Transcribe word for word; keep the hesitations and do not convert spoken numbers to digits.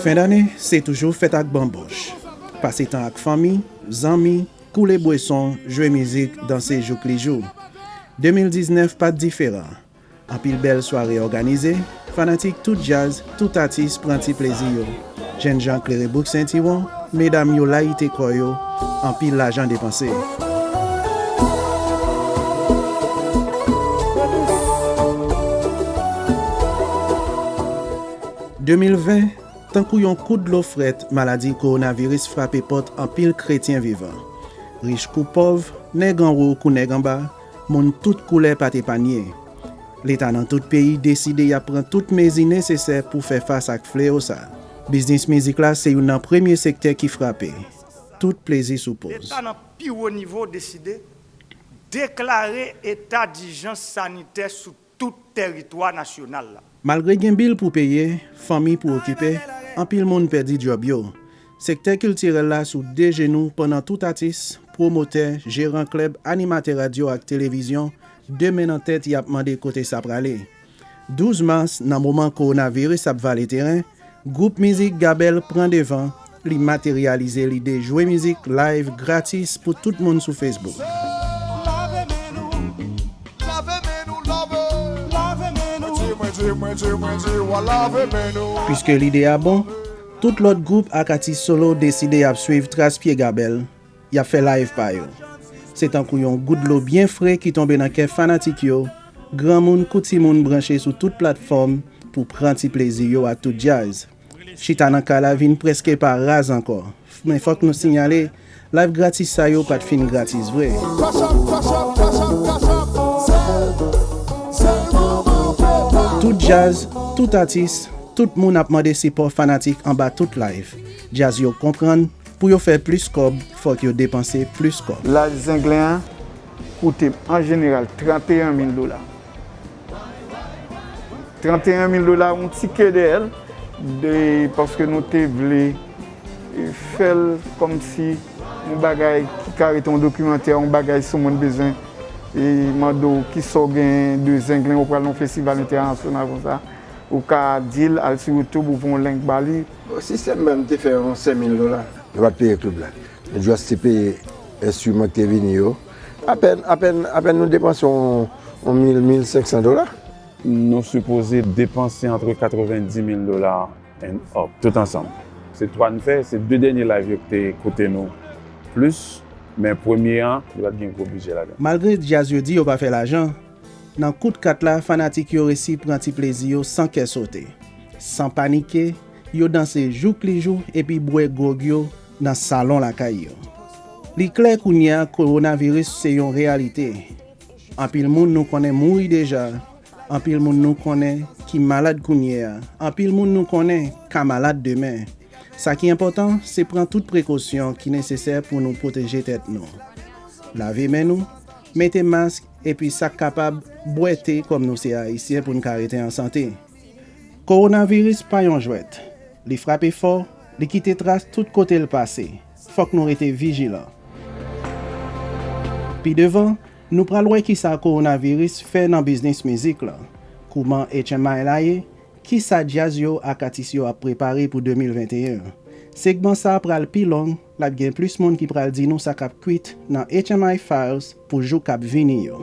Fen dane, se toujou fèt ak banbòch. Pase tan ak fanmi, zanmi, koule bweson, jwe mizik, danse jouk li jou. De mil diznèf pa t diferan. Anpil bèl sware òganize, fanatik tout djaz, tout atis pran ti plezi yo. Jènjan klere bouk sentiwon, medam yo layite kò yo, anpil lajan depanse. De mil ven, tankou yon kout dlo frèt, maladi kowonaviris frape pòt anpil kretyen vivan. Rich kou pòv, nèg anwo kou nèg anba, moun tout koulè pa t epanye. Leta nan tout peyi deside y ap pran tout mezi nesesè pou fè fas ak flewo sa. Biznis mizik la se youn nan premye sektè ki frape. Tout plezi sou poz. Leta nan pi wo nivo deside deklare eta dijans sanitè sou tout tèritwa nasyonal la. Malgre gen bil pou peye, fanmi pou okipe, anpil moun pèdi djòb yo. Sektè kiltirèl la sou de jenou pandan tout atis, pwomotè, jeran klèb, animatè radyo ak televizyon, de men nan tèt y ap mande kote sa prale. Douz mas, nan moman kowonaviris ap vale teren, gwoup mizik Gabèl pran devan, li materyalize lide jwe mizik live gratis pou tout moun sou Facebook. Piske lide a bon, tout lòt gwoup ak atis solo deside y ap swiv tras pye Gabèl, y ap fè live pa yo. Se tankou yon gout dlo byen fre ki tonbe nan kè fanatik yo, granmoun kou timoun branche sou tout platfòm pou pran ti plezi yo ak tout djaz. Chita nan kay la vin prèske pa raz ankò. Men fòk nou siyale, live gratis sa yo pa t fin gratis vre. Tout djaz, tout atis, tout moun ap mande sipò fanatik anba tout live. Djaz yo konprann, pou yo fè plis kòb, fòk yo depanse plis kòb. Laj zenglen an koute m an jeneral tranteyen mil dola. Tranteyen mil dola, yon tike dèyè l, de, paske nou te vle, e, fè l kòmsi yon bagay ki ka rete yon dokimantè, yon bagay si yon moun bezwen, e, mande w kisa w genyen de zenglen, ou pral nan yon festival entènasyonal konsa, ou ka di l al sou YouTube, ou voye yon link ba li. Sistèm menm te fè yon senk mil dola. Yo pa t peye klib la. Nou just te peye enstriman ki te vini yo. Apèn, apèn, apèn nou depanse yon, yon mil, mil senk san dola. Nou sipoze depanse antre katrevenndis mil dola and up, tout ansanm. Se twa n fè, se de dènye live yo ki te koute nou plis, men premye an, li pa t gen gwo bidjè ladan. Malgre djaz yo di yo pa fè lajan, nan kout kat la, fanatik yo resi pran ti plezi yo san kè sote. San panike, yo danse jouk li jou epi bwè gwòg yo nan salon lakay yo. Li klè kounye a, kowonaviris se yon reyalite. Anpil moun nou konnen mouri deja. Anpil moun nou konnen ki malad kounye a. Anpil moun nou konnen ka malad demen. Sa ki enpòtan, se pran tout prekosyon ki nesesè pou nou pwoteje tèt nou. Lave men nou, mete mask, epi sa k kapab, bwè te kòm nou se Ayisyen pou n ka rete an sante. Kowonaviris pa yon jwèt. Li frape fò, li kite tras tout kote l pase. Fòk nou rete vijilan. Pi devan, nou pral wè kisa kowonaviris fè nan biznis mizik la, kouman H M I la ye, kisa djaz yo ak atis yo ap prepare pou de mil venteyen. Segman sa a pral pi long, l ap gen plis moun ki pral di nou sa k ap kwit nan H M I Files pou jou k ap vini yo.